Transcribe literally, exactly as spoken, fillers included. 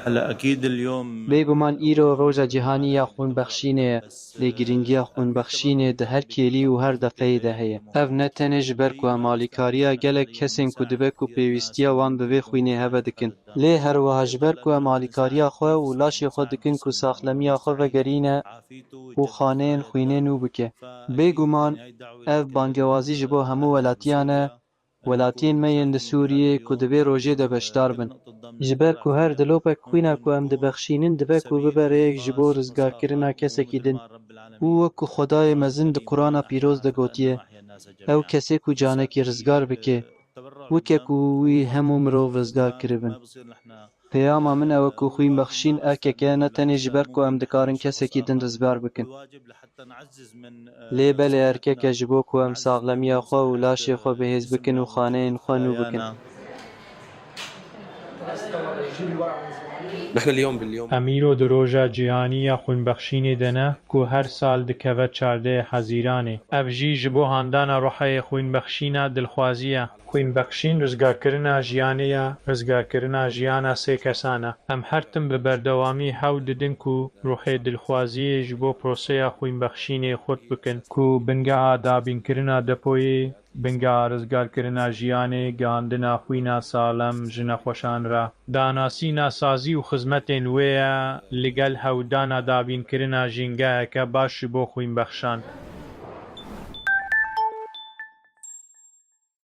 هلا اكيد اليوم Bêguman îro roja cîhanî ya xwînbexşînê ye, lê girîngiya xwînbexşînê di her kêlî û her deqeyê de heye. Ev ne tenê ji ber ku em alîkariya gelek kesên ku dibe ku pêwîstiya wan bi vê xwînê hebe dikin, lê her wiha ji ber ku em alîkariya xwe û laşê xwe dikin ku saxlemiya xwe vegerîne û xaneyên xwînê nû bike. Bêguman ev bangewazî ji bo hemû welatiyan e, welatiyên me yên li Sûriyê ku di vê rojê de beşdar bin. Ji ber ku her dilopek xwîna ku em dibexşînin dibe ku bibe rêyek ji bo rizgarkirina kesekî din. Û wek ku Xwedayê mezin di Qurana Pîroz de gotiye, ew kesê ku canekî rizgar bike, wike ku wî hemû mirov rizgar kiribin. Peyama min ew e ku xwînbexşîn erkek e, ne tenê ji ber ku em dikarin kesekî din rizgar bikin. Lê belê erkek e ji bo ku em saxlemiya xwe û laşê xwe bihêz bikin û xaneyên xwe nû bikin. نحن اليوم باليوم Em îro di roja cîhanî ya xwînbexşînê de ne ku her sal dikeve çardehê Hezîranê. Ev jî ji bo handana ruhê xwînbexşîna dilxwazî ye. Xwînbexşîn rizgarkirina jiyanê ya, rizgarkirina jiyana sê kesan e. Em her tim bi berdewamî hewl didin ku ruhê dilxwaziyê ji bo proseya xwînbexşînê xurt bikin, ku bingeha dabînkirina depoyê, bingeha rizgarkirina jiyanê, gihandina xwîna saxlem ji nexweşan re. Danasîna sazî û xizmetên wê ye, li gel hewldana dabînkirina jîngeheke baş ji bo xwînbexşan.